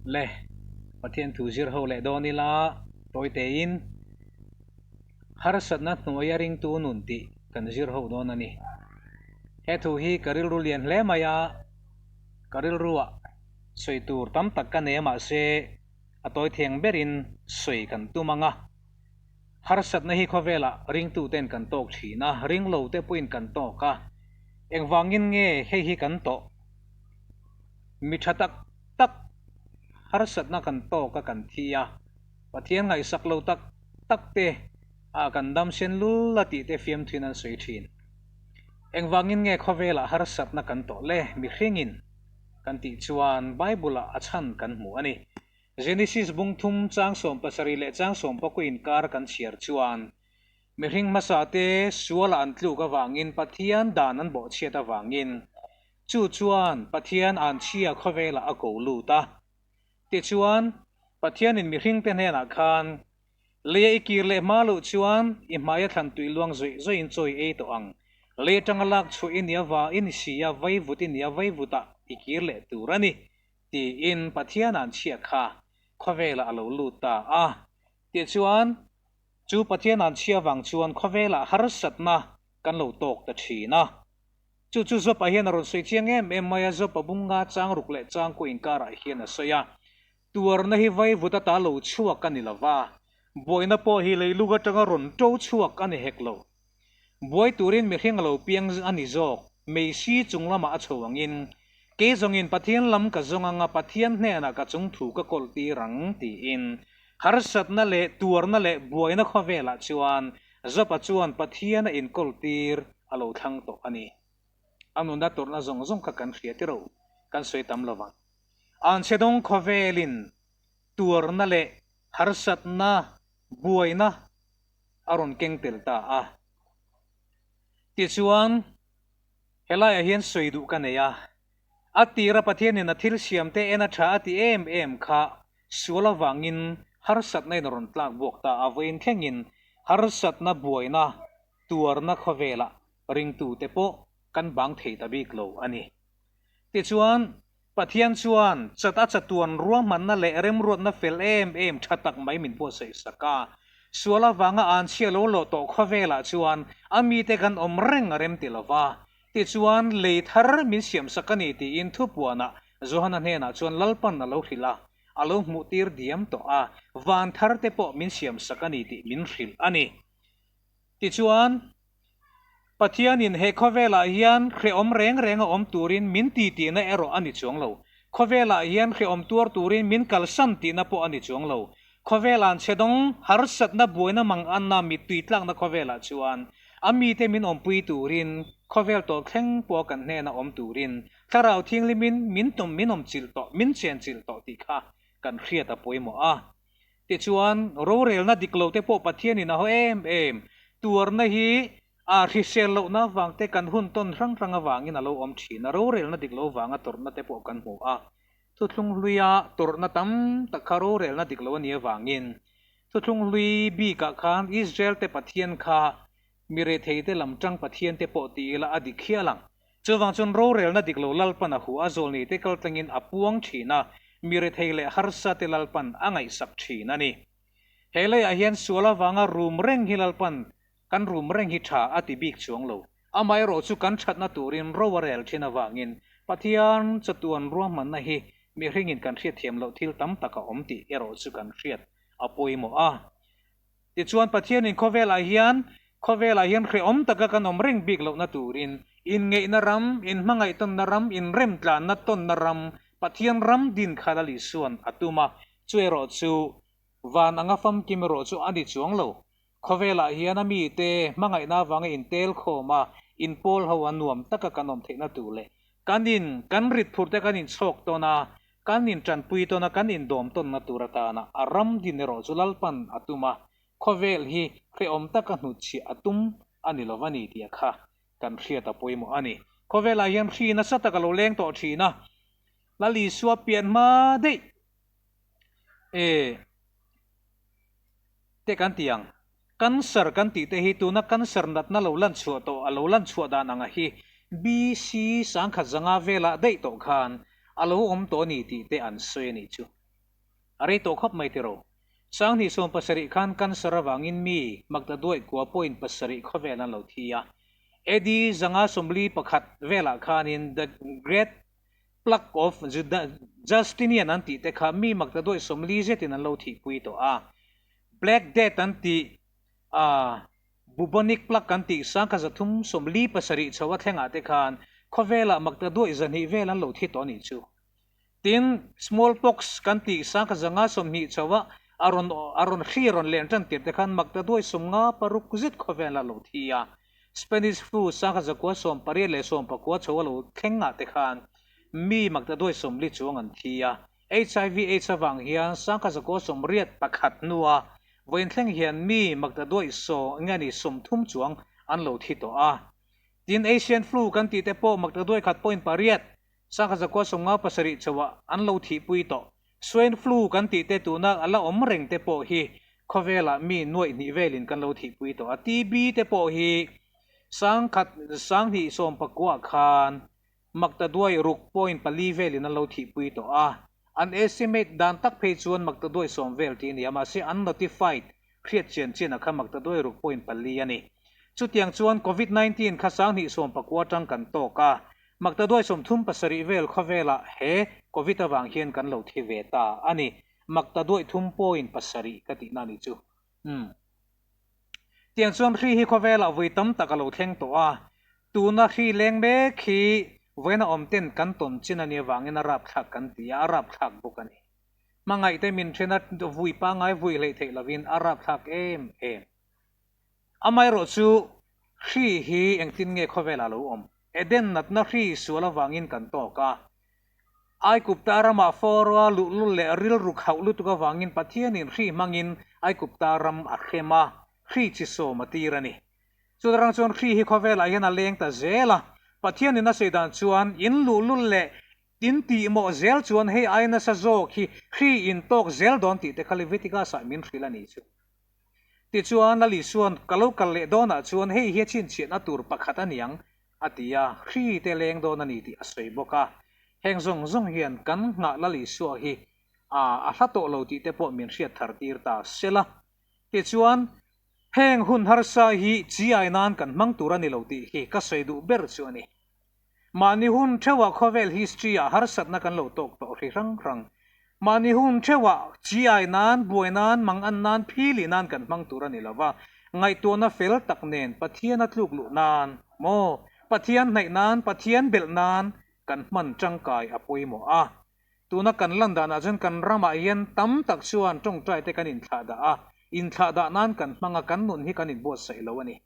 Le, Pathian thu zir ho leh dawn ila tawi tein harsatna hnuaia ringtu nun tih kan zir ho dawn a ni. He thu hi ka rilru lian hle mai a, ka rilruah sawi tur tam tak ka nei a mahse a tawi theng berin sawi kan tum ang a. Harsatna hi khawvelah ringtuten kan tawk thin a, ringlote pawhin kan tawk a. Engvangin nge hei hi kan tawh? Mi tha tak tak harsatna kan tawk a kan thi a, Pathian ngaihsak lo tak tak te ah kan dam sen lul a tih te fiamthuin an sawi thin. Engvangin nge khawvelah harsatna kan tawh le? Mihringin kan tih chuan Bible-ah a chhan kan hmu a ni. Genesis bung thum chang 70 leh chang 19 inkar kan chhiar chuan, mihring hmasate suala an tluk avangin Pathian dan an bawhchhiat avangin chu chuan Pathian anchhia khawvelah a ko lut a. Tichuan, Pathianin mihringte hnenah khan, Leia i kir leh hma loh chuan i hmaia thlan tui luang zawih zawihin chaw i ei tawh ang. Lei atanga lak chhuah i nia va i ni si a, vaivut i nia vaivutah i kir leh tur a ni. Tiin Pathian an chhiah kha khawvelah a lo lut ta a. Tichuan, chu Pathian an chhiah vang chuan khawvelah harsatna kan lo tawk ta thin a. Chu chu Job-a hian a rawn sawi chiang em em mai a, Job-a bunga chang ruk leh chang ku inkarah hian a sawi a. Tuarna hi vaivut ata lo chhuak a ni lo va, buaina pawh hi leilung atanga rawn to chhuak a ni hek lo. Buai turin mihring a lo piang a ni zawk, Meisi chung lamah a chho angin, Kei zawngin Pathian lam ka zawng anga Pathian hnenah ka chung thu ka kawlh tir ang, tiin. Harsatna leh tuarna leh buaina khawvelah chuan Job-a chuan Pathian a inkawl tir a lo thlang tawh a ni. A nuna tawrhna zawng zawng kha kan hria tiro, kan sawi tam lo vang. Anchhedawng khawvelin tuarna leh harsatna, buaina a rawn keng tel ta a. Tichuan, helaiah hian sawi duh ka nei a. A tira Pathianin a thil siamte en a tha a ti em em kha sual avangin harsatna in a rawn tlak buak ta a. Vawiin thlengin harsatna buaina tuarna khawvelah ringtute pawh kan bang thei ta bik lo a ni. Tichuan, Pathian chuan chat a chatuan ruahmanna leh remruatna fel em em tha tak mai min buatsaih sak a. Sual avanga anchhia lo lawh tawh khawvelah chuan a mite kan awm reng a rem ti lo va. Tichuan, lei thar min siamsak a ni tiin thupuanah Johana hnenah chuan Lalpan a lo hrilh a, a lo hmuhtir diam tawh a, van thar te pawh min siamsak a ni tih min hrilh a ni. Tichuan, Pathianin he khawvelah hian hrehawm reng reng a awm turin min ti tihna erawh a ni chuang lo. Khawvelah hian hrehawm tuar turin min kalsan tihna pawh a ni chuang lo. Khawvel an chhe dawng, harsatna buaina mang anna mittui tlakna khawvelah chuan a mite min awmpui turin, khawvel tawh thleng pawh kan hnena awm turin Thlarau Thianghlimin min tum min awm chilh tawh, min chen chilh tawh tih kha kan hriat a pawimawh a. Tichuan, rorelna dik lo te pawh Pathianin a haw em em. Tuarna hi a hrisel lohna avang te, kan hun tawn hrang hrang avangin a lo awm thin a, rorelna dik lo vanga tawrhna te pawh kan hmu a. Thuthlung hluia tawrhna tam tak kha rorelna dik lo a nih avangin, thuthlung hlui bikah khan Israel te Pathian kha mi rethei te lam tang Pathian te pawh ti ila a dik hial ang. Chuvang chuan rorelna dik lo Lalpan a huh a, zawlnei te kaltlangin a puang thin a, mi rethei leh harsa te Lalpan a ngaihsak thin a ni. He leiah hian sual avanga rum reng hi Lalpan kan rum reng hi tha a ti bik chuang lo. Amaherawh chu kan thatna turin ro a rel thin avangin Pathian chatuan ruahmanna hi mihringin kan hriatthiam loh thil tam tak a awm tih erawh chu kan hriat a pawimawh a. Tichuan Pathianin khawvelah hian khawvelah hian hrehawm taka kan awm reng bik lohna turin inngeihna ram, inhmangaihtawnna ram, inremtlanna tawnna ram, Pathian ram din kha Lal Isua'n a tum a, chu erawh chu van anga famkim erawh chu a ni chuang lo. Khawvelah hian a mite hmangaihna avanga intel khawm a, inpawl ho a nuam taka kan awm theihna tur leh kan in kan rit phurh te kan inchhawk tawn a, Kan intanpui tawn a, kan indawm tawnna tur atana a ram din erawh chu Lalpan a tum a, khawvel hi hrehawm taka hnutchhiah a tum a ni lo va ni tih a kha kan hriat a pawimawh a ni. Khawvelah hian hri nasa tak a lo leng tawh thin a, Lal Isua pian hma daih e te kan ti ang. Cancer kan tih te hi tuna cancer natna lo lan chhuah tawh a lo lan chhuah dan anga hi BC 1500 velah daih tawh khan a lo awm tawh a ni tih te an sawi a nih chu. A rei tawh khawp mai tiro. 2017 khan cancer avangin mi maktaduai kua point pasarih khawvel an lo thi a. AD 541 velah khanin The Great Plague of Justinian an tih te kha mi maktaduai 40 zetin an lo thihpui tawh a. Black Death an tih a Bubonic Plague an tih 1347 chho a thlengah te khan khawvelah maktaduai 200 vel an lo thi tawh a nih chu. Tin, Smallpox kan tih 1520 chho a a rawn a rawn hri rawn len tan tir te khan maktaduai 56 zet khawvel a lo thi a. Spanish Flu 1918 leh 19 chho a lo thleng ah te khan mi maktaduai 40 chuang an thi a. HIV AIDS avang hian 1981 hnua vawiin thleng hian mi maktaduai saw nge ni 30 chuang an lo thi tawh a. Tin, Asian Flu kan tih te pawh maktaduai khat point pariat 1957 chauhah an lo thihpui tawh. Swine flu kan tih te tuna a la awm reng te pawh hi khawvelah mi nuaih hnih velin kan lo thihpui tawh a. TB te pawh hi 1919 khan maktaduai ruk point pali velin an lo thihpui tawh a. An estimate dan tak phei chuan maktaduai 10 vel tih a ni a, mahse an notified hriat chian chian a kha maktaduai ruk point pali a ni. Chutiang chuan Covid 19 kha 2019 atang kan tawk a, Maktaduai 37 vel khawvelah he Covid avang hian kan lo thi ve ta a ni. Maktaduai thum point pasarih ka tihna a ni chu. Umm. Tiang chuan hri hi khawvelah vui tam tak a lo thleng tawh a. Tuna hri leng mek hi vawiina awm ten kan tawn chin a nih avangin a rapthlak kan ti a, a rapthlak bawk a ni. Hmangaihte min then a vui pangngai vui hleih theih lovin a rapthlak em em. Amaherawh chu hri hi engtin nge khawvelah lo awm? Eden natna hri sual avangin kan tawk a. Aikupta ramah Fawrua luhlul leh rilru khauh lutuk avangin Pathianin hri hmangin Aikupta ram a hrem a, hri chi sawm a tir a ni. Chutarang chuan hri hi khawvelah hian a leng ta zel a. Pathianin a sawi dan chuan in luhlul leh in tihmawh zel chuan hei ai nasa zawk hi hri in tawk zel dawn tih te kha Leviticus-ah min hrilh a nih chu. Tichuan, Lal Isua'n ka lo kal leh dawnah chuan hei hi a chhinchhiahna tur pakhat a niang, a ti a, hri te leng dawn a ni tih a sawi bawk a. Heng zawng zawng hian kan nghah Lal Isua hi a a hla tawh lo tih te pawh min hriat thar tir ta sela. Tichuan, heng hun harsa hi chi ai nan kan hmang tur a ni lo tih hi ka sawi duh ber chu a ni. Mahni hun theuhah khawvel history-ah harsatna kan lo tawk tawh hri hrang hrang. Mahni hun theuhah chi ai nan, buai nan, mang an nan, phili nan kan hmang tur a ni lo va. Ngaihtuahna fel tak nen Pathian a tluk luh nan maw, Pathian hnaih nan, Pathian belh nan kan hman tangkai a pawimawh a. Tuna kan lan danah chuan kan ramah hian tam tak chuan tawngtai te kan inthlahdah a, inthlahdah nan kan hmang a, kan nun hi kan inbuatsaih lo a ni.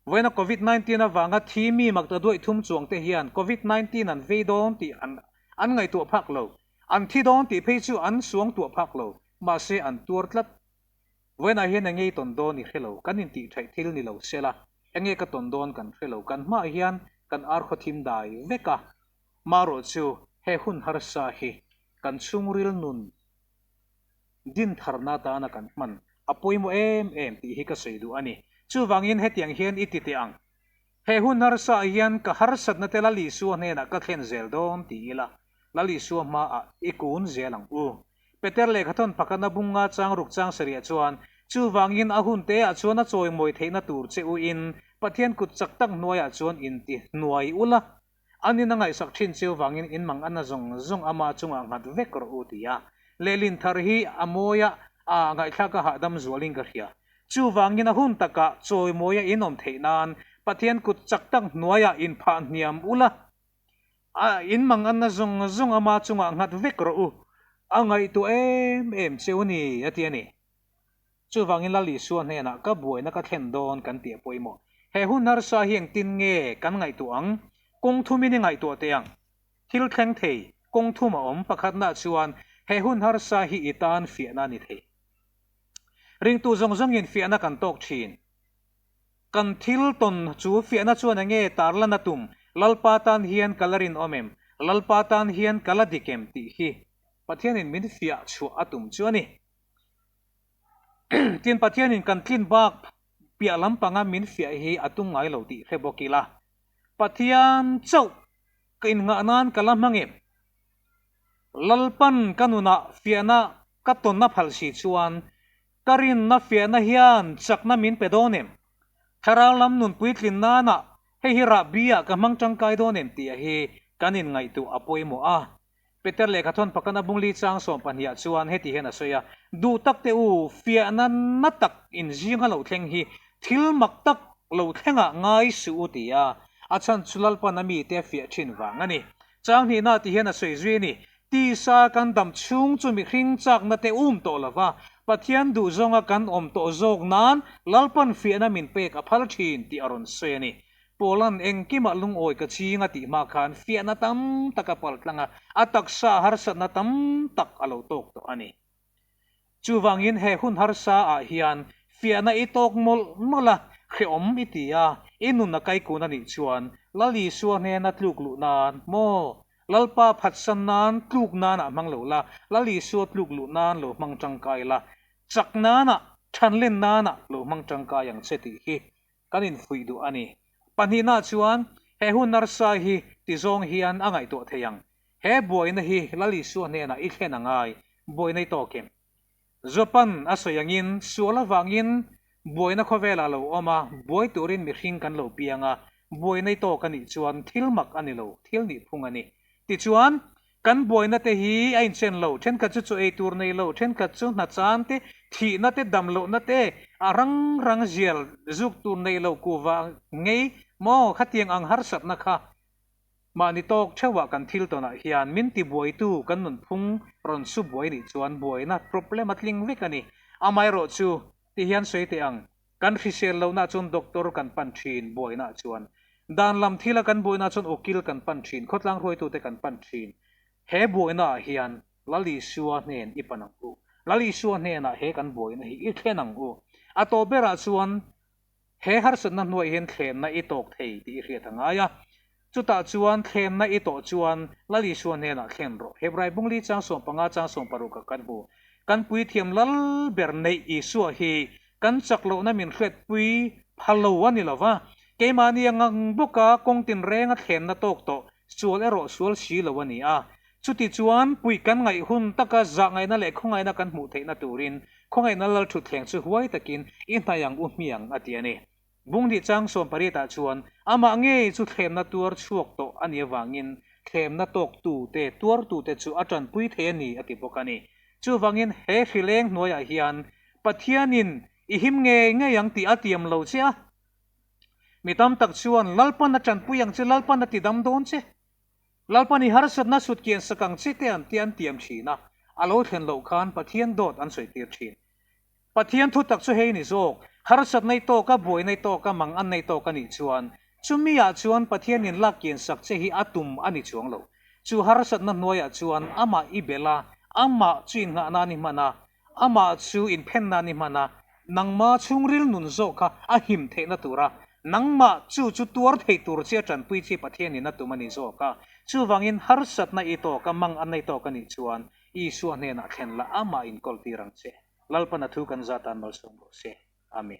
Vawiina Covid 19 avanga thi mi maktaduaih thum chuang te hian Covid 19 an vei dawn tih an an ngaihtuah phak lo. An thi dawn tih phei chu an suang tuah phak lo. Mahse an tuar tlat. Vawiinah hian enge i tawn dawn i hre lo. Kan intih theih thil ni lo sela. Enge ka tawn dawn kan hre lo. Kan hmaah hian kan ar khaw thim dai vek a. Marawh chu he hun harsa hi kan chhungril nun dintharna atana kan hman a pawimawh em em tih hi ka sawi duh a ni. Chuvangin hetiang hian i ti teh ang. He hun harsaah hian ka harsatna te Lal Isua hnenah ka thlen zel dawn ti ila, Lal Isua hmaah i kun zel ang u. Peter lehkhathawn pakhatna bunga chang ruk chang sarih chuan, Chuvangin a hun teah chuan a chawimawi theihna tur che uin Pathian kut chak tak hnuaiah chuan inti hnuai ula, An in a ngaihsak thin cheu vangin in mang ana zawng zawng ama chungah nghat vek rawh u ti a. Lehlin thar hi a mawi a, a ngaihthlak a hahdam zualin ka hria. Chuvangin a hun takah chawimawia in awm theih nan Pathian kut chak tak hnuaiah in phah hniam ula, a in mang ana zawng zawng ama chungah nghat vek rawh u, a ngaihtuah em em cheu a ni a ti a ni. Chuvangin Lal Isua hnenah ka buaina ka thlen dawn kan tih a pawimawh. He hun harsa hi engtin nge kan ngaihtuah ang? Kawng thumin i ngaihtuah teh ang. Thil thleng thei, kawng thum a awm. Pakhatnaah chuan he hun harsa hi i tan fiahna a ni thei. Ringtu zawng zawngin fiahna kan tawk thin. Kan thil tawn chu fiahna chuan enge tarlan a tum? Lalpa tan hian ka la rinawm em? Lalpa tan hian ka la dik em? tih hi Pathianin min fiah chhuah a tum chu a ni. Tin, Pathianin kan tlin bak piah lampanga min fiah hi a tum ngai lo tih hre bawk ila. Pathian chauh ka innghah nan ka la hmang em? Lalpan ka nunah fiahna ka tawnna phal si chuan ka rinna fiahna hian chakna min pe dawn em? Thlarau lam nun puitlin nana hei hi rahbi ah ka hmang tangkai dawn em tih hi kan inngaihtuah a pawimawh a. Peter lehkha thawn pakhat a bungli chang 12 ah chuan heti hian a sawi a, Duh tak teh u, fiahna na tak inzing a lo thleng hi thil mak tak lo thlengah ngai suh u ti a, a chhan chu Lalpan a mite a fiah thin vang a ni. Chang hnihna ti hian a sawi zui a ni, Tisa kan dam chhung chu mihring chakna te um tawh lova, Pathian duh zawnga kan awm tawh zawk nan Lalpan fiahna min pek a phal thin tih a rawn sawi a ni. Paula'n engkimah lungawi ka ching a tih hma khan fiahna tam tak a pal tlang a, a taksa harsatna tam tak a lo tawk tawh a ni. Chuvangin he hun harsa ah hian fiahna i tawk mawlh mawlh a, hrehawm i ti a, i nun a kaikun a nih chuan Lal Isua hnena tluk luh nan maw? Lalpa phatsan nan tluk nanah hmang lo la, Lal Isua tluk luh nan lo hmang tangkai la, chak nanah, thanlen nanah lo hmang tangkai ang che tih hi kan infuih duh a ni. Pahnihna chuan he hun harsa hi ti zawng hian a ngaihtuah thei ang. He buaina hi Lal Isua hnenah i thlen a ngai, buaina i tawk em? Jopan a sawi angin sual avangin buaina khawvelah lo awm a, buai turin mihring kan lo piang a, buaina i tawk a nih chuan thil mak a ni lo, thil nihphung a ni. Tichuan, Kan buaina te hi a inchen lo, thenkhat chu chaw ei tur nei lo, thenkhat chu hna chan te, thihna te, dam lohna te, a rang rang zial zuk tur nei lo kuva ngei maw khatiang ang harsatna kha mahni tawk theuhah kan thil tawnah hian min ti buaitu kan nunphung rawn su buai nih chuan buaina problem a tling vek a ni. Amaherawhchu ti hian sawi teh ang. Kan hrisel lohna chuan doctor kan pan thin, buaina chuan. Dan lam thila kan buaina chuan ukil kan pan thin, khawtlang hruaitute kan pan thin. He buaina ah hian Lal Isua hnen i pan ang u. Lal Isua hnenah he kan buaina hi i thlen ang u. A tawp berah chuan he harsatna hnuaiah hian thlenna i tawk thei tih i hriat a ngai a. Chutah chuan thlenna i tawh chuan Lal Isua hnenah thlen rawh. Hebrai bungli chang 15 chang 16 ah kan hmu. Kan puithiam lal ber neih Isua hi kan chak lohna min hriatpui pha lo a ni lo va, keimahni a ngang bawk a, kawng tinrenga thlenna tawk tawh sual erawh sual si lo a ni a. Chuti chuan puih kan ngaih hun taka zahngaihna leh khawngaihna kan hmuh theihna turin khawngaihna lal thutthleng chu huai takin i hnaih ang u hmiang a ti a ni. Bunghnih chang 18 ah chuan amah ngei chu thlemna tuar chhuak tawh a nih avangin thlemna tawktute tuartute chu a tanpui thei a ni a ti bawk a ni. Chuvangin he hrileng hnuaiah hian Pathianin i him ngei ngei ang tih a tiam lo che a. Mi tam tak chuan Lalpan a tanpui ang che, Lalpan a tidam dawn che, Lalpan i harsatna sut kian sak ang che te an ti an tiam thin a, a lo thlen loh khan Pathian dawt an sawi tir thin. Pathian thu tak chu hei ni zawk, harsat nei tawk a, buai nei tawk a, mang an nei tawk a nih chuan, chumi ah chuan Pathianin lak kian sak che hi a tum a ni chuang lo. Chu harsatna hnuaiah chuan amah i belh a, amah chu innghah nan i hman a, amah chu inphen nan i hman a, nangma chhungril nun zawk kha a him theihna tura nangmah chu chu tuar thei tur che a tanpui che Pathianin a tum a ni zawk a. Chuvangin harsatna i tawk a, mang an nei tawk a nih chuan Isua hnenah thlen la amah inkawl tir ang che. Lalpan a thu kan zat tan malsawm rawh se. Amen.